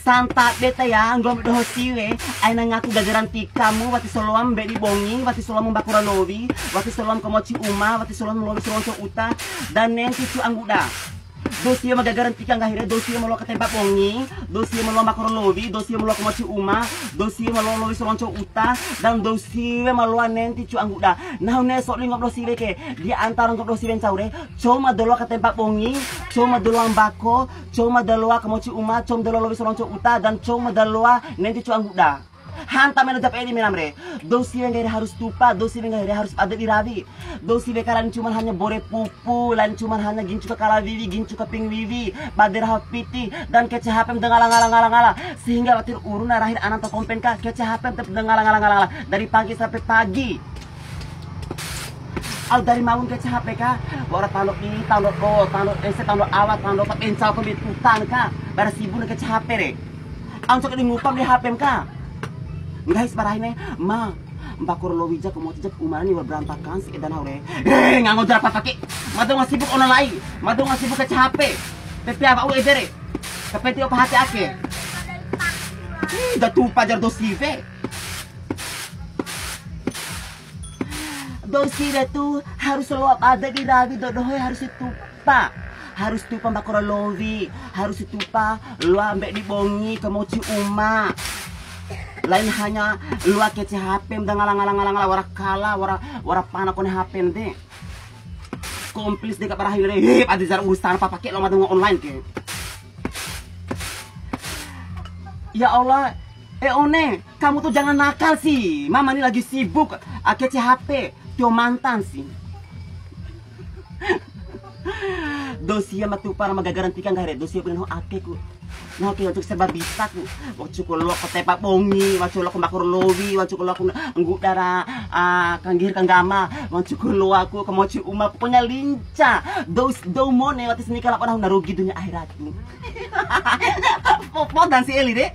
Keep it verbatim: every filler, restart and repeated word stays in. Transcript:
Santabe ta ya, nggomi doho siwe, aina ngaku gagaran tikamu, wati soloam mbedi bongi, wati soloam mbakura lowi, wati soloam kamoci uma, wati soloam lowi solonco uta, dan nenti cu angguda. Dou siwe ma gagaran tika nggahi re, dou siwe ma loa katempa bongi, dou siwe ma loa mbakura lowi, dou siwe ma loa kamoci uma, dou siwe ma loa lowi solonco uta, dan dou siwe ma loa nenti cu angguda. Nahu ne'e sodi nggomi doho siwe ke, di antara nggomi doho siwe ncau re, cou ma da loa katempa bongi, cou ma da loa mbako, cou ma da loa kamoci uma, cou ma da loa lowi solonco uta, dan cou ma da loa nenti cu angguda. Hanta mena jap edi menam re. Dou siwe nggahi re harus tupa, dou siwe nggahi re harus bade di rawi. Dou siwe ka lain cuman hanya bore pupu, lain cuman hanya gincu ka kala wiwi, gincu ka ping wiwi, bade raho piti, dan kece H P-m da ngala, ngala, ngala, ngala. Sehingga wati uru na rahi ra ana ta kompen ka, kece H P-m tetap da ngala, ngala, ngala, ngala. Dari pagi sampai pagi. Au dari maun kece H P ka, wa'ura tando di, tando do, tando ese, tando awa, tando pa bencau kombi tutan ka, bara sibuk na kece H P re. Au ncoki di ngupam di H P-m ka. Nggahi si parahi ne, ma, mbakura lowi ja kamoci ja umana ni wa'ur berantakan si eda nahu re. Eh, ngango jara pa pake. Mada wunga sibuk ona lai, mada wunga sibuk kece H P. P P apa u ede re. Kapenti opa H P ake. Ih, da tupa jar dou siwe. Dou siwe tu harus loa bade di rawi, dou doho harus tupa. Harus tupa mbakura lowi, harus tupa loa mbedi bongi, kamoci uma. Lain hanya loa kece H P-m da ngala, ngala, ngala, ngala, wara kala, wara, wara pana kone H P-m de. Komplis de ka parahi re, hip, ada jar urusan apa pake lo mada wunga online ke. Ya Allah, eh One, kamu tuh jangan nakal sih. Mama ini lagi sibuk, ake C H P, tio mantan sih. Dou sia ma tupa ra ma gagaran tika nggahi re, dou sia bune nahu ake ku. Nahu ke wancuku serba bisa ku. Wancuku loaku tepa bongi, wancuku loaku mbakura lowi, wancuku loaku ngguda ra, ah, kanggihir kanggama, wancuku loaku kamoci uma, pokoknya linca. Dou, dou mone wati si nika labo nahu na rugi dunia akhirat. Po-, podan si eli de.